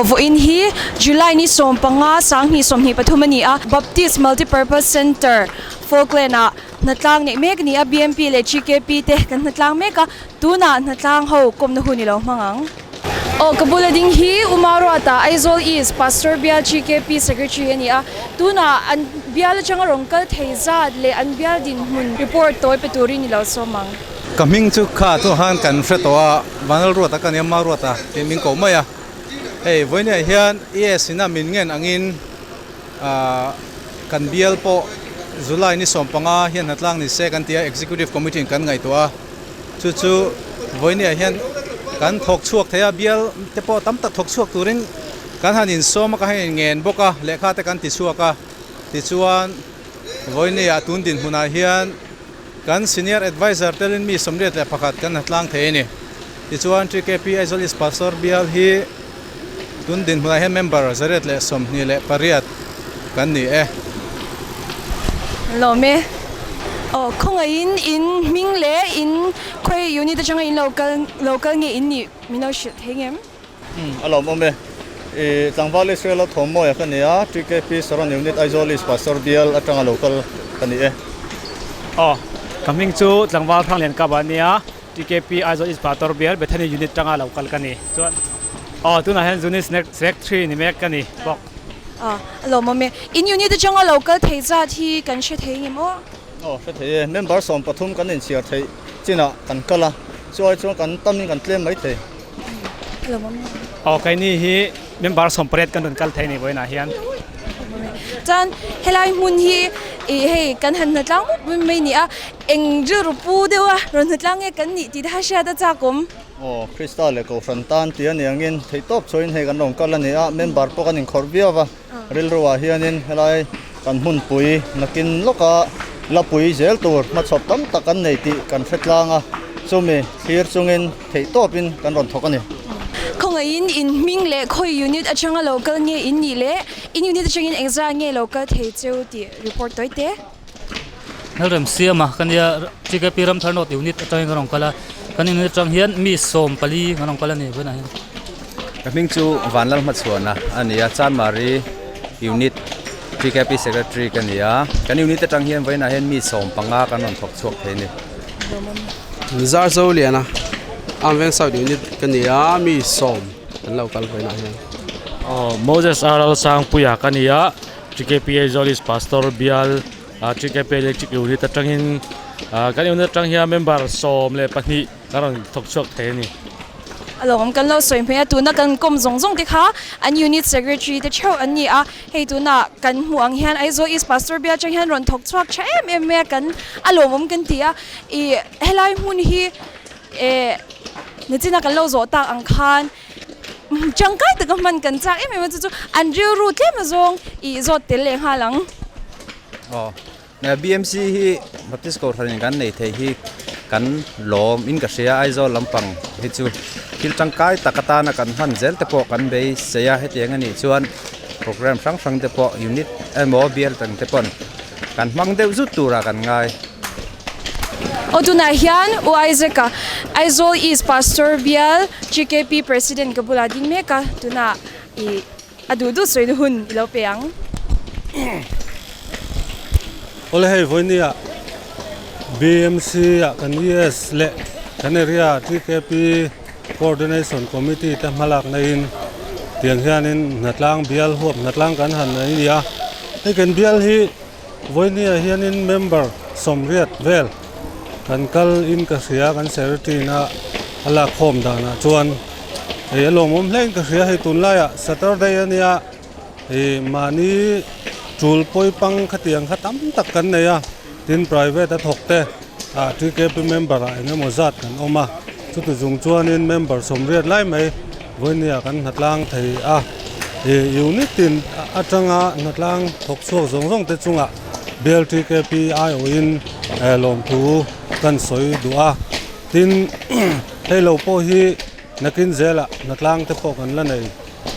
Aw vawiin hi July ni 15 2023 a ni a, Baptist Multipurpose Centre, Falkland ah hnatlang neih mek a ni a, BMP leh GKP te kan hnatlang mek a, tunah hnatlang ho kawmna hun i lo hmang ang. Aw ka bula ding hi Uma Ruata, Aizawl East Pastor Bial GKP Secretary a ni a, tunah an bial atanga rawn kal thei zat leh an bial dinhmun report tawi pe turin i lo sawm ang. Ka hming chu kha chu han kan hre tawh a, Vanlal Ruata ka ni a, Ma Ruata tih min koh mai a. Hei vawinia hian ES ina min ngen angin kan bial pawh July ni 15 hian hnatlang ni se kan ti a, Executive Committee in kan ngaihtuah a, chu chu vawinia hian kan thawk chhuak thei a, bial te pawh tam tak thawk chhuak turin kan han insawm a, ka han inngen bawk a, lehkha te kan ti chhuak a, tichuan vawinia tun dinhmunah hian Kan Senior Adviser telin mi 81 kan hnatlang thei a ni. Tichuan TKP Aizawl East Pastor Bial hi tun dinhmunah hian member 128 kan ni e. Lawm e. Aw khawngaihin in hming leh in khawi unit atanga in lo kal lo kal nge in nih min lo hrilh thei ngem? A lawmawm e. I tlangval Israel-a thawmmawi ka ni a, TKP Saron Unit Aizawl East Pastor Bial atanga lo kal ka ni e. Aw, ka hming chu tlangval Hranglian Kap a nia, TKP Aizawl East Pastor Bial Bethany Unit atanga lo kal ka ni. Chuan aw tunah hian Unit Sec 3 ni mek ka ni bawk. Aw, a lawmawm e. In unit atanga lo kal thei zat hi kan hre thei ngem aw? Aw, hre thei e. Member 13 kan inchhiar theih chinah kan kal a, chuai chuan kan tamin kan tlem mai thei. Aw keini hi member 18 kan rawn kal thei ni vawiinah hian. Chuan helai hmun hi ih hei kan han hnatlang mup mai ni a, eng rilru pu deuh a rawn hnatlang nge kan nih tih te kha hriat a chak awm. Aw Krista leh Kohhran tan tih a ni angin theihtawp chhuahin hei kan rawn kal a ni a, member pawh kan inkhawrh viau va, rilru ah hianin helai kan hmunpui nakin lawka la pui zel tur hmachhawp tam tak kan nei tih kan hre tlang a, chumi thlir chungin theihtawpin kan rawn thawk a ni. Khawngaihin in hming leh khawi unit atanga lo kal nge in nih leh in unit atangin engzah nge lo kal thei cheu tih report tawi te. Lalrem Siama ka nia TKP Ramthar North unit atangin ka rawn kal a, kan unit atang hian mi 14 kan rawn kal a ni vawiinah hian. Ka hming chu Vanlalhmachhuana a ni a, Chanmari unit TKP secretary ka ni a, kan unit atang hian vawiinah hian mi 15 kan rawn thawk chhuak thei a ni. Zarzo Liana, Armed South unit ka ni a, mi 10 kan lo kal vawiinah hian. Aw Moses Aral Sangpuia ka ni a. TKP Aizawl East Pastor Bial TKP Electric Unit atangin kan unit atang hian member 12 kan rawn thawk chhuak thei a ni. A lawm kan lo sawi hmel a, tuna kan kawm zawng zawng te kha an unit secretary te theuh an ni a, hei tuna kan hmuh ang hian Aizawl East Pastor Bial atang hian rawn thawk chhuak tha em em mai a, kan a lawmawm kan ti a, ih helai hmun hi eh nichina kan lo zawh tak ang khan Tangkai taka hman kan chak em em a chu chu an rilru tlem azawng ih zawt tel leh nghal ang. Aw BMC hi Baptist Kohhran in kan nei thei hi kan lawm in ka hria Aizawl lampang hi chu thil tangkai tak atana kan hman zel te pawh kan beisei a hetiang anih chuan program hrang hrang te pawh unit emaw bial tang te pawn kan hmang deuh zut turah kan ngai. Aw tunah hian U Isaac-a Aizawl East Pastor Bial GKP President ka bulah ding mek a, tunah ih a duh duh sawina hun i lo pe ang. Awle hei vawinia BMC ah kan ES leh kan area GKP Coordination Committee te hmalak naiin tiang hianin hnatlang bial huap hnatlang kan han nei a ni a, hei kan bial hi Vawinia hianin member 80 vel kan kal in ka hria kan secretary na a lak khawm danah chuan hei a lawmawm hle in ka hria hei tunlaiah Saturday a nia ih mahni tul pawi pang khatiang kha tam tak kan nei a tin private a thawk te ah TKP member ah eng emaw zat kan awm a chuti chung chuanin member 80 lai mai Vawinia kan hnatlang thei a, ih unit tin atanga hnatlang thawk chhuak zawng zawng te chungah BLTKP aiawhin lawmthu kan sawi duh a, tin hei lo pawh hi nakin zelah hnatlang te pawh kan la nei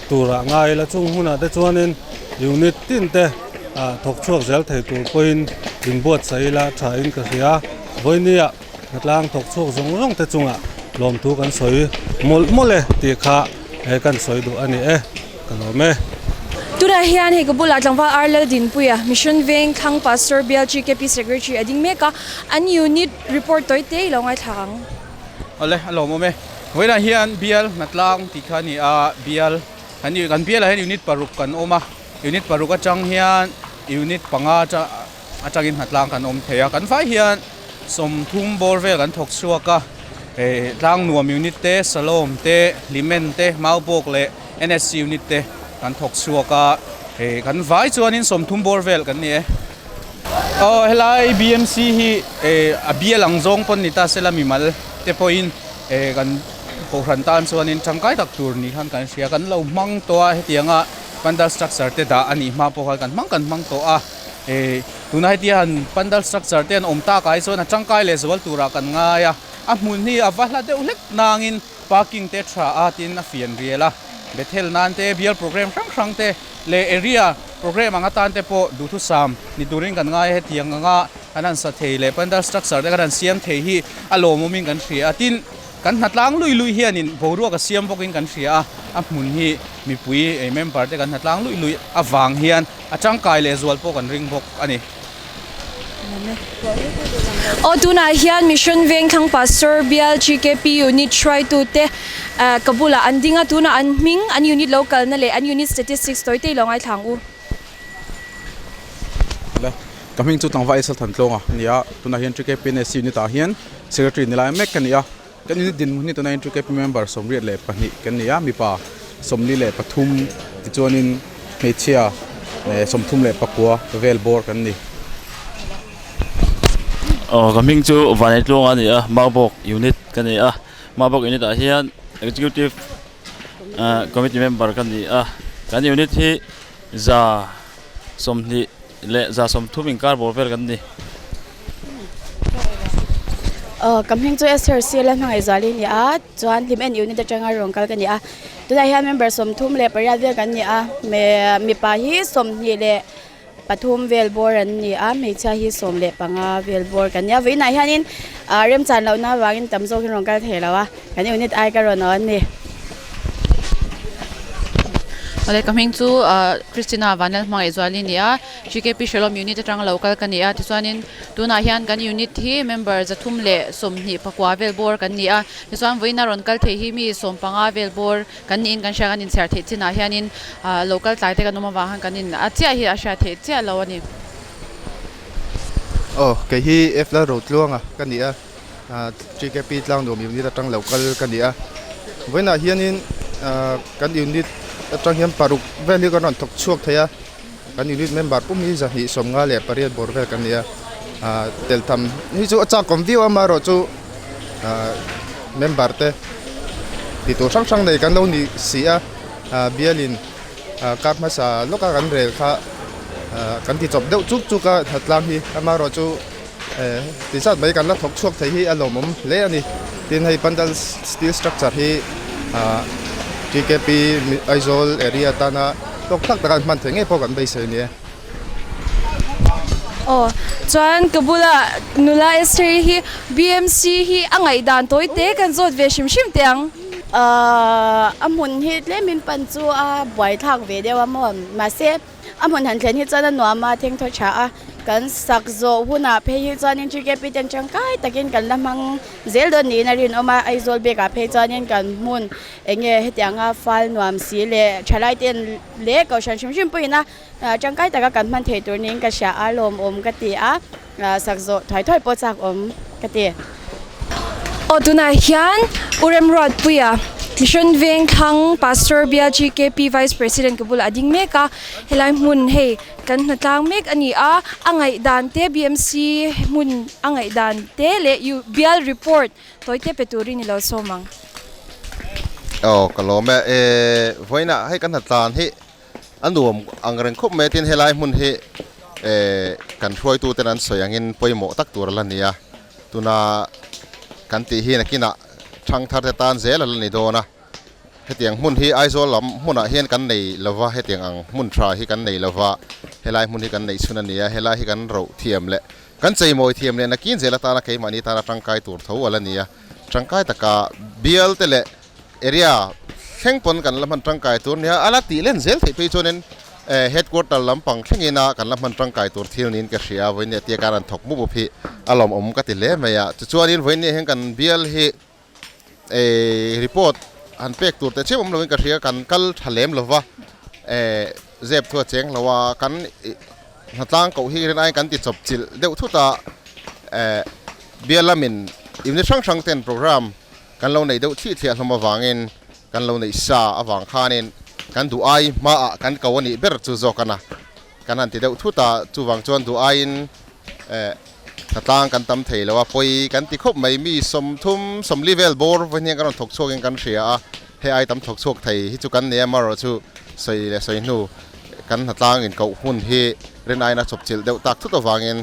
turah ngai la chung hunah te chuanin unit tin te thawk chhuak zel thei tur pawhin inbuatsaih ila tha in ka hria. Vawinia Hnatlang thawk chhuak zawng zawng te chungah lawmthu kan sawi mawlh mawlh e tih kha he kan sawi duh a ni e. lawm e. Tunah hian hei ka bulah tlangval Ar Laldinpuia, Mission Veng Thlang Pastor Bial GKP Secretary a ding mek a, an unit report tawi te i lo ngaithla ang. Awle, a lawmawm e. Vawiinah hian bial hnatlang tih kha a ni a, bial kan kan bialah hian unit paruk kan awm a, unit paruk atang hian unit panga atangin hnatlang kan awm thei a, kan vai hian sawmthum bawr vel kan thawk chhuak a, tlang nuam unit te, Salom te, Hlimen te, Maubawk leh NSC unit te kan thawk chhuak a, hei kan vai chuanin sawmthum bawr vel kan ni e. Aw helai BMC hi a bial ang zawng pawn ni ta sela mimal te pawhin kan kohhran tan chuanin tangkai tak tur ni khan kan hria, kan lo hmang tawh a hetianga pandal structure te dah a nih hma pawh khan kan hmang kan hmang tawh a, tuna hetia han pandal structure te an awm tak ah hi chuan a tangkai leh zual turah kan ngai a, a hmun hi a va hla deuh hlek nangin Parking te tha a tin a fian rial a, Bethel nan te, bial program hrang hrang te leh area program ang atan te pawh duhthusam ni turin kan ngai a, hetiang anga kan han sa thei leh pandal structure te kan han siam thei hi a lawmawmin kan hria a, tin kan hnatlang lui lui hianin boruak a siam bawkin kan hria a, a hmun hi mipui ei member te kan hnatlang lui lui avang hian a tangkai leh zual pawh kan ring bawk a ni. Aw tunah hian Mission Vengthlang Pastor Bial GKP Unit hruaitute ka bulah an ding a, tunah an hming, an unit lo kalna leh an unit statistics tawi te i lo ngaithla ang u. Le, ka hming chu Tlangval Esel Thantlawng a ni a, tunah hian GKP NSC unit ah hian Secretary ni lai mek ka ni a, kan unit dinhmun hi tunah hian GKP member 82 kan ni a, mipa 43 tichuanin hmeichhia 34 vel bawr kan ni. Aw ka hming chu Vaneitlung a ni a, Maubawk unit ka ni a, Maubawk unit ah hian executive ah committee member ka ni a, kan unit hi 120 leh 130 inkar bawr vel kan ni. Aw ka hming chu Esther Sela Hmangaihzuali a ni a, chuan hlim en unit atanga rawn kal ka ni a, tunah hian member 38 vel kan ni a, mipa hi 23 vel bawr an ni a, hmeichhia hi 15 vel bawr kan ni a, vawiinah hianin ah remchan lohna avangin tam zawkin rawn kal thei lo a, kan unit ai ka rawn awh a ni. Awle ka hming chu ah Christina Vanlalhmangaihzuali a ni a. GKP Shalom Unit atanga lo kal ka ni a, tichuanin tunah hian kan unit hi member 324 vel bawr kan ni a, tichuan vawiin a rawn kal theih hi mi 15 vel bawr kan niin kan hria kan inchhiar theih chinah hianin ah lo kal tlai te kan awm avang khan kan in a chiah hi a hriat theih chiah lo a ni. Aw, kei hi F Lalrotluanga ka ni a, GKP Tlangnuam Unit atang lo kal ka ni a, vawiinah hianin kan unit atang hian paruk vel hi kan rawn thawk chhuak thei a. Kan unit member pum hi 258 bawr vel kan ni a, tel tham hi chu a chak awm viau a, amaherawh chu member te ti tur hrang hrang nei kan lo ni si a, bialin kar hmasa lawka kan rel kha kan ti chawp deuh chuk chuk a hnatlang hi, amaherawh chu ti zat mai kan la thawk chhuak thei hi a lawmawm hle a ni. Tin hei pandal steel structure hi TKP Aizawl area tana hlawk tak taka an hman theih ngei pawh kan beisei a ni e. Aw chuan ka bula nula Esther-i hi BMC hi a ngaihdan tawi te kan zawt ve hrim hrim teh ang. A hmun hi tlemin pan chu a buaithlak ve deuh a maw mahse A hmun han thlen hi chuan a nuam a, thengthaw tha a, kan sak zawh hunah phei hi chuanin TKP ten tangkai takin kan la hmang zel dawn niin a rinawm a, Aizawl bikah phei chuanin kan hmun eng nge hetianga fal nuam si leh thalai ten leh kohhran hrim hrim pawhin a tangkai taka kan hman thei tur niin ka hria a, lawmawm ka ti a, sak zawh thuai thuai pawh chak awm ka ti. Aw tunah hian U Remruatpuia Mission Vengthlang Pastor Bial GKP Vice President ka bulah a ding mek a, helai hmun hei kan hnatlang mek a ni a, a ngaihdan te BMC hmun a ngaihdan te leh Bial report tawi te pe turin i lo sawm ang. Aw ka lawm e, vawiinah hei kan hnatlan hi A nuam ang reng khawp mai a, tin helai hmun hi kan hruaitu ten an sawi angin pawimawh tak tur a la ni a, tuna kan tih hi nakinah thangthar te tan zel a la ni dawn a, hetiang hmun hi Aizawl lam hmunah hian kan nei lova, hetiang ang hmun tha hi kan nei lova, helai hmun hi kan neih chhun a ni a, helai hi kan roh thiam leh kan cheimawi thiam leh nakin zel atana keimahni tana tangkai tur tho a la ni a, tangkai taka bial te leh area. thleng pawn kan la hman tangkai tur nia a la tih len zel theih phei chuanin headquarter lampang thlengin a kan la hman tangkai tur thil niin ka hria a vawiin tia khan an thawk mup mup hi a lawmawm ka ti hle mai a tichuanin vawiin hian kan bial hi eh report han pek tur teh chiam awm lovin ka hria kan kal tha lem lova eh zep thu a cheng lo a kan hnatlang koh hi rin aiin kan ti chawp chilh deuh thut a eh bial lamin unit hrang hrang ten program kan lo neih deuh thih thliah hlawm avangin kan lo neih sa avang khanin kan duh ai hmaah kan ko a nih ber chu zawk a na kan han ti deuh thut a chuvang chuan duh aiin eh hnatlang kan tam thei lo a pawi kan ti khawp mai mi sawmthum sawmli vel bawr vawiin hian kan rawn thawk chhuakin kan hria a hei ai tam thawk chhuak thei hi chu kan nei a amaherawh chu sawi leh sawi hnu kan hnatlang inkoh hun hi rin aiin a chawpchilh deuh tak thut avangin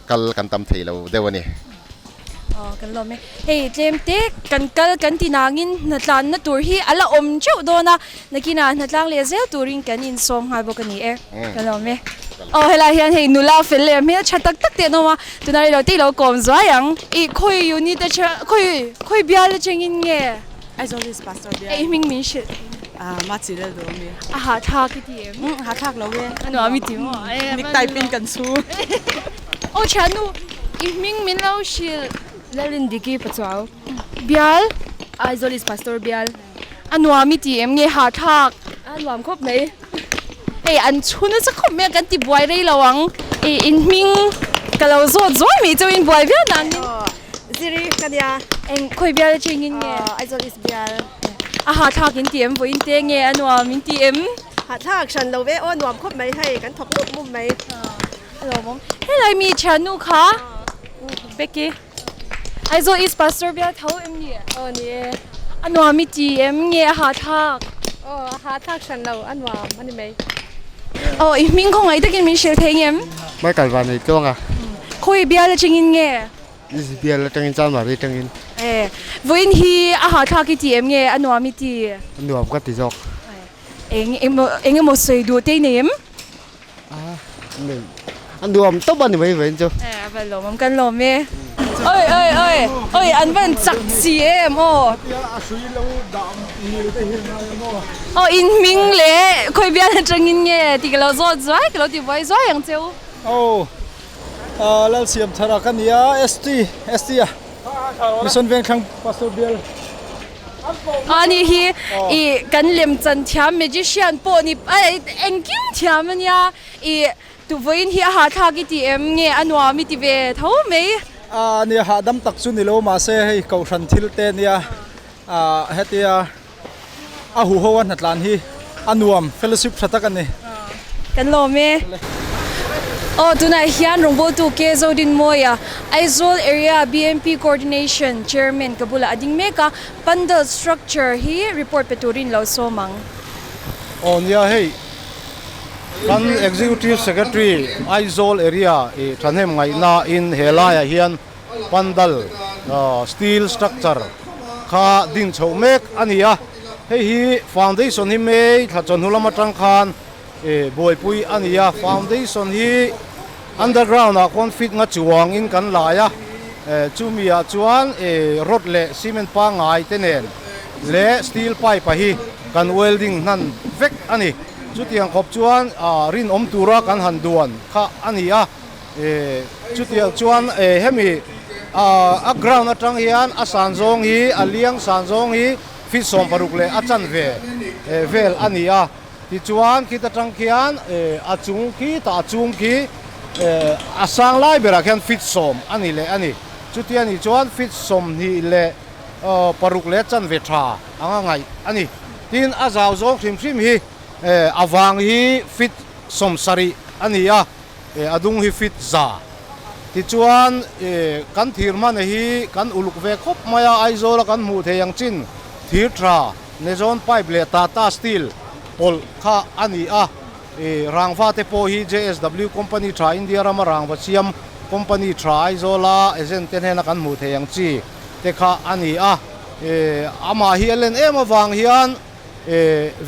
kal kan tam thei lo deuh a ni. Aw kan lawm e. Hei tlem te kan kal kan ti nangin hnatlanna tur hi a la awm teuh dawn a, nakinah hnatlang leh zel turin kan insawm nghal bawk a ni e. Kan lawm e. Aw helai hian hei nula fel leh hmel tha tak tak te an awm a, tunah rei lo te i lo kawm zuai ang. Ih khawi unit atang khawi khawi bial atangin nge? Aizawl is pastor bial. Ei hming min hrilh. Ah ma chi lel duh ami. A hahthlak i ti em? Um hahthlak lo e. A nuam i ti maw? Nik type in kan chhu. Aw thiannu i hming min lo hrilh. Lalin Diki Pachuau. Bial? Aizawl is pastor bial. A nuam i ti em nge hahthlak? A nuam khawp mai. Hei an chhu nasa khawp mai a kan ti buai rei lo ang. I in hming ka lo zawt zuai mai chauhin buai viau nangin. Ziri ka nia. Eng khawi bial atangin in nge? Aizawl East bial. A hahthlak in ti em vawiin te nge a nuam in ti em? Hahthlak hran lo ve aw nuam khawp mai hei kan thawk mup mup mai. A lawmawm. Helai mi thiannu kha Becky. Aizawl East Pastor bial tho em ni? Aw ni e. A nuam i ti em nge a hahthlak? Aw a hahthlak hran lo a nuam a ni mai. Aw i hming khawngaih takin min hrilh thei ngem? Michael Vanei Tluanga. Khawi bial atangin nge? Bial atangin Chalmari atangin. E vawiin hi a hahthlak i ti em nge a nuam i ti? A nuam ka ti zawk. Eng emaw eng emaw sawi duh te i nei em? A nuam tawp a ni mai vawiin chu. E a va lawmawm kan lawm e. Oi oi oi oi an van chak si em aw. Aw in hming leh khawi bial atangin nge tih ka lo zawt zuai ka lo ti buai zuai ang che u. Aw Lalsiam thara ka ni a ST ST a Mission Vengthlang Pastor Bial. A ni hi i kan lem chan thiam magician pawh ni engkim thiam a nia i tuvawiin hi a hahthlak i ti em nge a nuam i ti ve tho mai. A nia hahdam tak chu ni lo mahse hei kohhran thil te nia hetia a huho a hnatlan hi a nuam fellowship tha tak a ni. Kan lawm e. Aw tunah hian rawngbawltu K Zodinmawia Aizawl Area BMP Coordination Chairman ka bulah a ding mek a, Pandal structure hi report pe turin lo sawm ang. Aw nia hei kan Executive Secretary Aizawl Area i thahnem ngaihna in he laiah hian Pandal steel structure kha din chhoh mek a ni a, hei hi foundation hi May thla chawhnu lam atang khan buaipui a ni a, foundation hi underground ah khawn feet nga chuang in kan lai a, chumi ah chuan rod leh cement pangngai te nen leh steel pipe ah hi kan welding hnan vek a ni, chutiang khawp chuan rinawm tura kan han duan kha a ni a. Chutiang chuan hemi a ground atang hian a san zawng hi a liang san zawng hi feet 16 leh a chanve vel a ni a. Tichuan khit atang khian a chung khi tah a chung khi a sang lai berah khian feet 10 a ni leh a ni. Chutia nih chuan feet 26 leh chanve tha anga ngaih a ni. Tin a zau zawng hrim hrim hi a vang hi feet 70 a ni a. A dung hi fit za. Tichuan kan thir hman hi kan uluk ve khawp mai a, Aizawl a kan hmuh thei ang chin thir tha Nezawn pipe leh Tata steel pawlh kha a ni a. Rangva te pawh hi JSW company tha India rama rangva siam company tha Aizawl a agent te hnena kan hmuh thei ang chi te kha a ni a. Amah hi a len em avang hian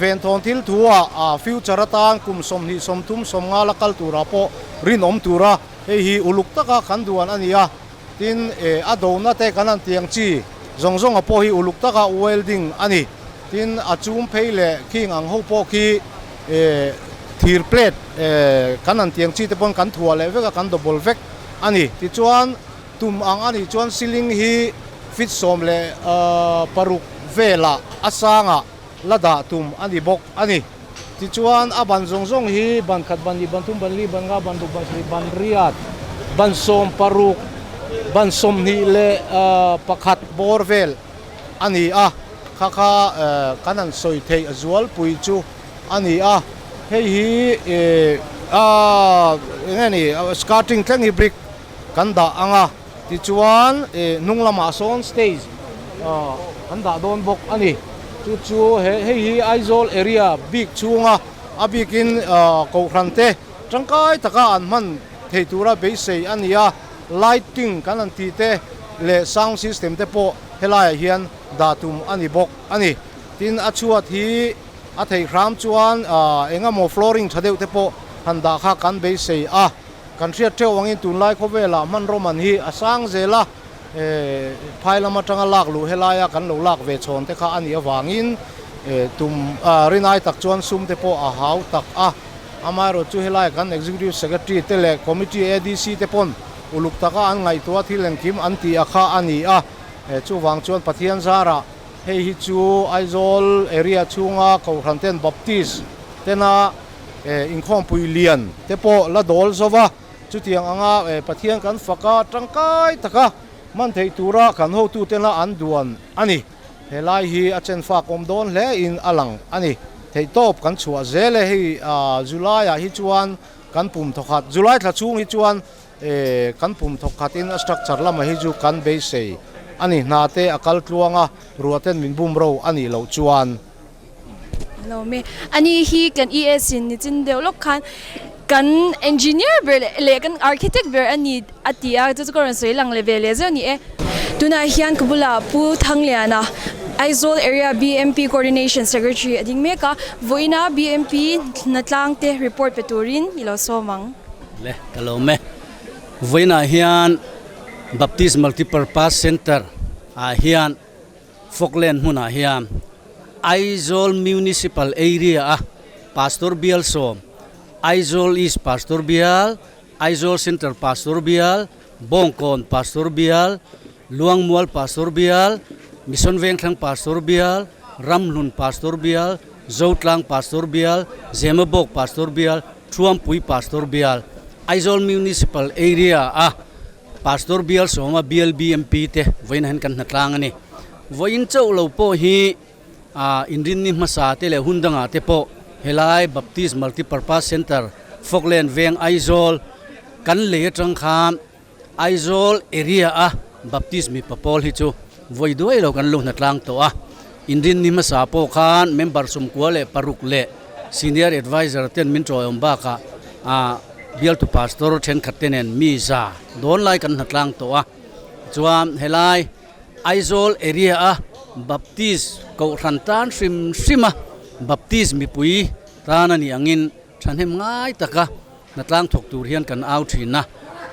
Venthawn thil thu ah future atan kum 20 30 50 la kal turah pawh rinawm tura hei hi uluk taka kan duan a ni a, tin a dona te kan han tiang chi zawng zawnga pawh hi uluk taka welding a ni. Tin, a chum phei leh khing ang ho pawh khi thir plate kan han tiang chi te pawn kan thuah leh vek a, kan double vek a ni. Tichuan, tum ang a nih chuan ceiling hi feet 16 velah a sangah la dah tum a ni bawk a ni. Tichuan, a ban zawng zawng hi ban khat, ban hnih, ban thum, ban li, ban nga, ban ruk, ban sarih, ban riat, ban 60, ban 21 bawr vel a ni a. Kha kha kan han sawi theih a zualpui chu a ni a. Hei hi eng nge ni skirting thleng hi brick kan dah ang a. Tichuan hnung lamah sawn stage kan dah dawn bawk a ni. Chu chu hei hi Aizawl area bik chhunga a bikin kohhran te tangkai taka an hman thei tura beisei a ni a. Lighting kan han tih te leh sound system te pawh helaiah hian dah tum a ni bawk a ni. Tin a chhuat hi a theih hram chuan eng emaw flooring tha deuh te pawh han dah kha kan beisei a. Kan hriat theuh angin tunlai khawvelah hmanraw man hi a sang zel a, phai lam atanga lak luh helaia kan lo lak ve chhawn te kha a nih avangin tum rinai tak chuan sum te pawh a hau tak a. Amaherawh chu helai kan Executive Secretary te leh Committee ADC te pawn uluk taka an ngaihtuah thil engkim an tih a kha a ni a. Chuvang chuan Pathian zarah hei hi chu Aizawl area chhunga Kohhran ten Baptist tena Inkhawmpui lian te pawh la dawl zo va, chutiang anga Pathian kan fak a, tangkai taka hman theih tura kan hotute la an duan a ni. He lai hi a chenfak awm dawn hle in a lang a ni. Theihtawp kan chhuah zel e, hei July ah hi chuan kan pum thawkhat, July thla chhung hi chuan kan pum thawkhat in a structure lamah hi chu kan beisei a ni. Hna te a kal tluang a, ruah ten min bum ro a nih loh chuan. Lo me. Ani hi kan ES in nichin deuh lawk khan kan engineer ber leh kan architect ber a ni a ti a, chu chu ka rawn sawi lang leh ve leh zeuh a ni e. Tunah hian ka bulah Pu Thangliana, Aizawl Area BMP Coordination Secretary a ding mek a, vawiina BMP hnatlang te report pe turin i lo sawm ang. Le, ka lo me. Vawiinah hian Baptist Multipurpose Centre ah hian Falkland hmunah hian Aizawl Municipal Area a Pastor Bial sawm, Aizawl East Pastor Bial, Aizawl Central Pastor Bial, Bawngkawn Pastor Bial, Luangmual Pastor Bial, Mission Vengthlang Pastor Bial, Ramhlun Pastor Bial, Zotlang Pastor Bial, Zemabawk Pastor Bial, Thuampui Pastor Bial, Aizawl Municipal Area a Pastor Bial Sawma Bial BMP te vawiin ah hian kan hnatlang a ni. Vawiin chauh lo pawh hi ah inrinni hmasa te leh hun dangah te pawh helai Baptist Multipurpose Centre Falkland Veng Aizawl kan lei atang khan Aizawl area a Baptist mipa pawl hi chu vawi duai lo kan lo hnatlang tawh a. Inrinni hmasa pawh khan member 96 leh Senior Adviser ten min tawiawm bakah ah Bialtu Pastor thenkhat te nen mi za dawn lai kan hnatlang tawh a, chuan helai Aizawl area a Baptist Kohhran tan hrim hrim a Baptist mipui tan a nih angin thahnem ngai taka hnatlang thawk tur hian kan au thin a,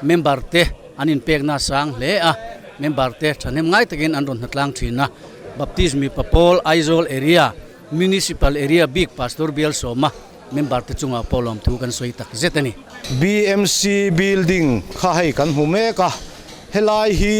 member te an inpekna a sang hle a, member te thahnem ngai takin an rawn hnatlang thin a, Baptist mipa pawl Aizawl area Municipal area bik Pastor Bial Sawma Member te chungah pawh lawmthu kan sawi tak zet a ni. BMC building kha hei kan hmu mek a, helai hi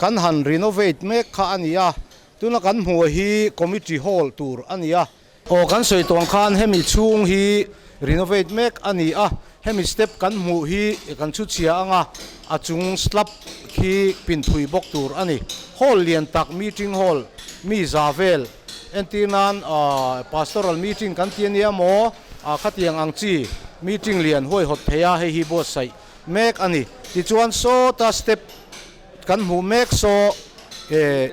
kan han renovate mek kha a ni a, tuna kan hmuh hi committee hall tur a ni a. Aw kan sawi tawng khan hemi chhung hi renovate mek a ni a, hemi step kan hmuh hi kan chhu chhia ang a, a chung slab khi pinphui bawk tur a ni. Hall lian tak meeting hall mi za vel. Entir nan pastoral meeting kan ti ania maw? Khatiang ang chi meeting lian huaihawt thei a, hei hi buatsaih mek a ni. Tichuan sawta step kan hmuh mek saw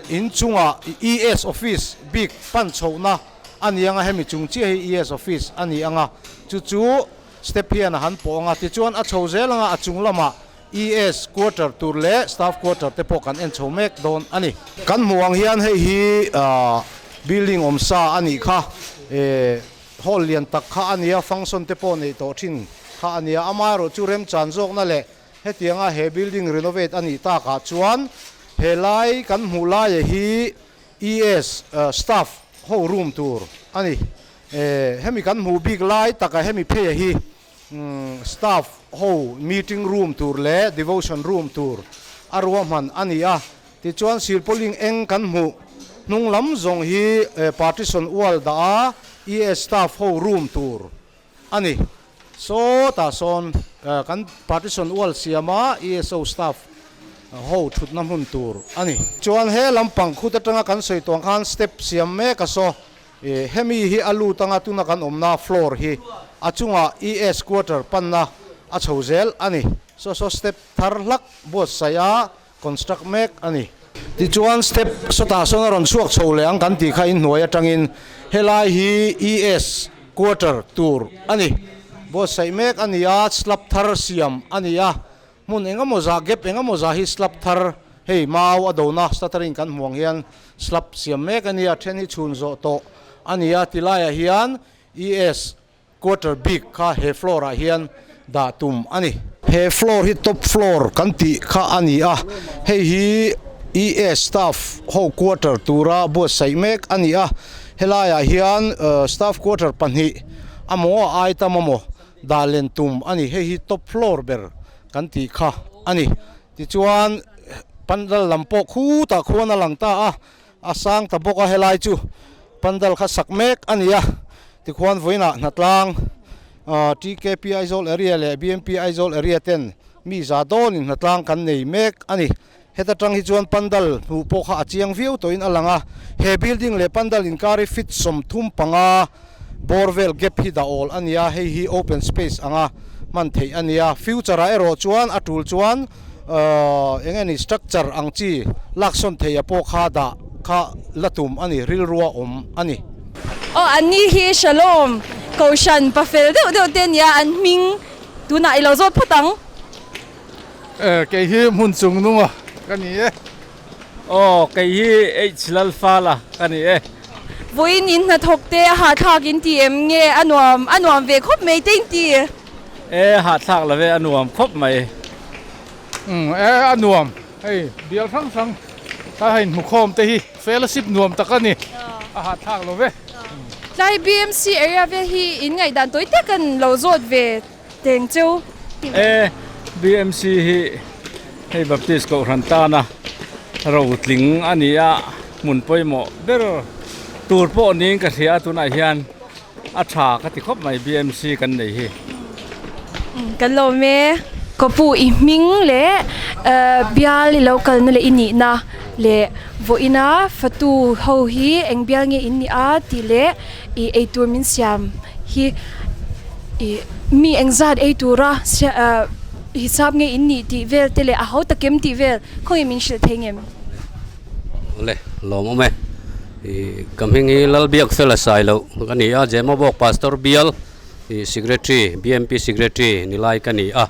inchungah ES office bik pan chhohna a ni ang a, hemi chung chiah hi ES office a ni ang a, chu chu step hian a han pawh ang a. Tichuan a chho zel ang a, a chung lamah ES quarter tur leh staff quarter te pawh kan en chho mek dawn a ni. Kan hmuh ang hian hei hi building awm sa a nih kha, hall lian tak kha a nia, function te pawh neih tawh thin kha a nia. Amaherawh chu remchan zawkna leh hetianga he building renovate a nih takah chuan helai kan hmuh laia hi ES staff. ho room tur a ni. Hemi kan hmuh bik lai taka hemi pheia hi staff ho meeting room tur leh devotion room tur a ruahman a ni a. Tichuan silpauline eng kan hmuh hnung lam zawng hi partition wall dah a ES staff ho room tur a ni. Sawtah sawn kan partition wall siam a ESO staff ho thutna hmun tur a ni. Chuan he lampang khut atanga kan sawi tuang khan step siam mek a saw. Hemi hi a lut anga tuna kan awmna floor hi a chungah ES quarter panna a chho zel a ni. Saw saw step thar hlak buatsaih a construct mek a ni. Tichuan step sawtah sawn a rawn chhuak chho leh ang kan tih kha inhnuai atangin helai hi ES quarter tur a ni. Buatsaih mek a ni a, slab thar siam a ni a, hmun engemaw zah gap engemaw zah hi slab thar hei mau a dona stuttering kan hmuh ang hian slab siam mek a ni a, then hi chhun zawh tawh a ni a, tilaiah hian ES Quarter bik kha he floor ah hian dah tum a ni. He floor hi top floor kan tih kha a ni a, hei hi ES staff ho quarter tura buatsaih mek a ni a, helaiah hian staff quarter pahnih amaw a ai tam amaw dah len tum a ni, hei hi top floor ber kan tih kha a ni. Tichuan pandal lam pawh khutah khuan a lang ta a, A sang ta bawk a helai chu pandal kha sak mek a ni a, tikhuan vawiinah hnatlang TKP Aizawl area leh BMP Aizawl area ten mi za dawnin hnatlang kan nei mek a ni. Heta tang hi chuan pandal hmuh pawh kha a chiang viau tawhin a lang a, he building leh pandal inkar hi feet 35 bawr vel gap hi dah awl a ni a, hei hi open space anga hman theih a ni a, future ah erawh chuan a tul chuan Eng nge ni structure ang chi laksawn theia pawh kha dah kha la tum a ni, rilrua awm a ni. Aw an ni hi Shalom Kohhran pafel deuh deuh te ania an hming tunah i lo zawt phawt ang. Kei hi hmun chung nunga ka ni e. Aw kei hi H Lalfala ka ni e. Vawiin in hnathawk te a hahthlak in ti em nge a nuam a nuam ve khawp mai te in ti. E hahthlak lo ve a nuam khawp mai. Umm e a nuam hei bial hrang hrang ka hei hmukhawm te hi fellowship nuam tak a ni a hahthlak lo ve. Tlai BMC area vel hi in ngaihdan tawi tak an lo zawt ve teng cheu. E BMC hi hei Baptist Kohhran tana rotling a ni a hmun pawimawh ber tur pawh niin ka hria a tunah hian. A tha ka ti khawp mai BMC kan nei hi. Kan lawm e. Ka pu i hming leh bial i lo kalna leh i nihna leh vawiina fatu ho hi eng bial nge in nih a tih leh i eitur min siam hi i mi engzat ei tura hisap nge in nih tih vel te leh a ho takem tih vel khawnge min hrilh thei ngem? Awle, lawmawm e. Ih ka hming hi Lalbiak Fela Sailo ka ni a, Jemawbawk Pastor Bial ih Secretary, BMP Secretary ni lai ka ni a.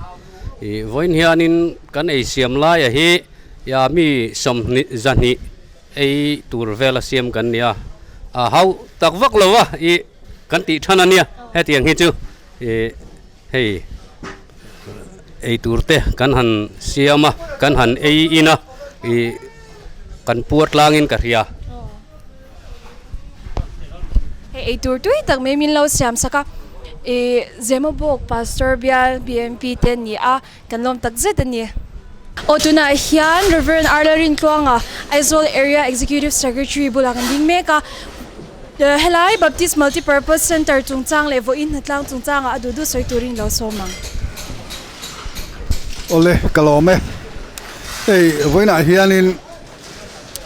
Ih vawiin hianin kan ei siam laia hi ya mi sawmhnih zahnih ei tur vela siam kan ni a, a hau tak vak lo a ih kan tih than a nia hetiang hi chu ih hei ei tur te kan han siam a kan han ei in a ih kan puar tlangin ka hria. Hei ei tur tui tak mai min lo siam sak a ih Zemabawk Pastor bial BMP te an ni a kan lawm tak zet a ni. Aw tunah hian Rev Arla Rintluanga Aizawl Area Executive Secretary bulah kan ding mek a. Helai Baptist Multipurpose Centre chungchang leh vawiin hnatlang chungchangah a duh duh sawi turin lo sawm ang. Awle, ka lawm e. Hei vawiinah hianin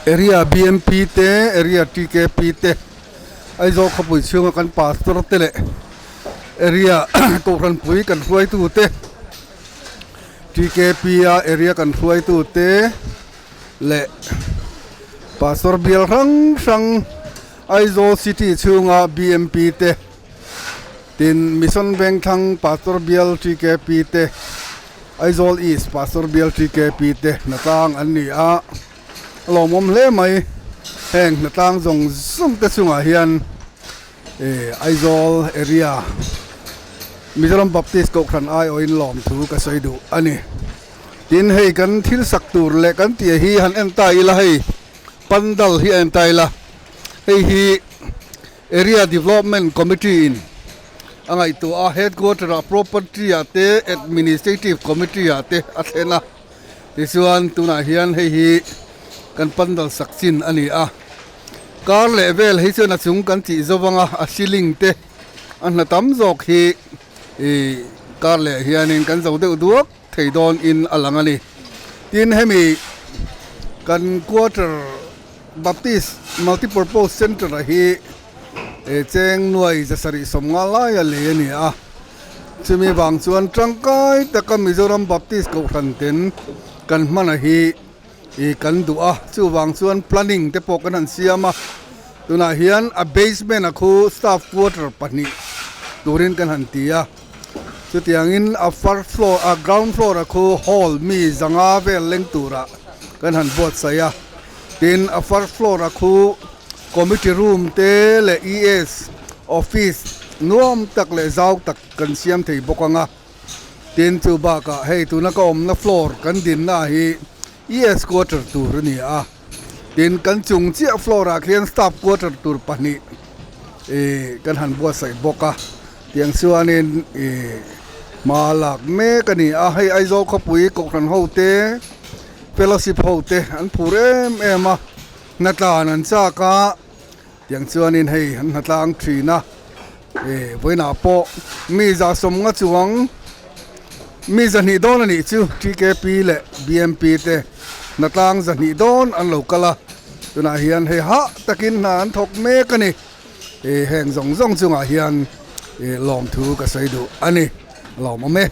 Area BMP te, Area TKP te, Aizawl khawpui chhunga kan Pastor te leh Area Kohhranpui kan hruaitu te, TKP a Area kan hruaitu te, leh Pastor bial hrang hrang Aizawl City chhunga BMP te, tin Mission Vengthlang Pastor bial TKP te, Aizawl East Pastor bial TKP te hnatlang an ni a, a lawmawm hle mai. Heng hnatlang zawng zawng te chungah hian Aizawl area Mizoram Baptist Kohhran aiawhin lawmthu ka sawi duh a ni. Tin hei kan thil sak tur leh kan tih hi han en ta ila hei pandal hi a en ta ila hei hi. Area Development Committee in a ngaihtuah a, Headquarter ah Property ah te Administrative Committee ah te a thlen a, tichuan tunah hian hei hi kan pandal sak chin a ni a, kar leh vel hi chuan a chung kan tih zo vang a, a ceiling te a hna tam zawk hi ih kar leh hianin kan zo deuh duak thei dawn in a lang a ni. Tin hemi kan quarter Baptist Multipurpose Centre ah hi cheng nuai zasarih sawmnga laia lei a ni a, chumi vang chuan tangkai taka Mizoram Baptist Kohhran ten kan hmana hi ih kan duh a, chuvang chuan planning te pawh kan han siam a, tunah hian a basement a khu staff quarter pahnih turin kan han ti a. Chutiangin a first floor a ground floor a khu hall mi zanga vel leng turah kan han buatsaih a, tin a first floor a khu committee room te leh ES office nuam tak leh zau tak kan siam thei bawk ang a, tin chu bakah hei tuna ka awmna floor kan dinna hi ES quarter tur a ni a, tin kan chung chiah floor ah khian staff quarter tur pahnih ih kan han buatsaih bawk a. Tiang chuanin ih hma lak mek a ni a, hei Aizawl khawpui Kohhran ho te fellowship ho te an phur em em a, hnatlan an chak a, tiang chuanin hei an hnatlang thin a, ih vawiinah pawh mi za sawmnga chuang mi zahnih dawn a nih chu TKP leh BMP te hnatlang zahnih dawn an lo kal a, tunah hian hei hah takin hna an thawk mek a ni. Heng zawng zawng chungah hian lawmthu ka sawi duh a ni. Lawmawm e.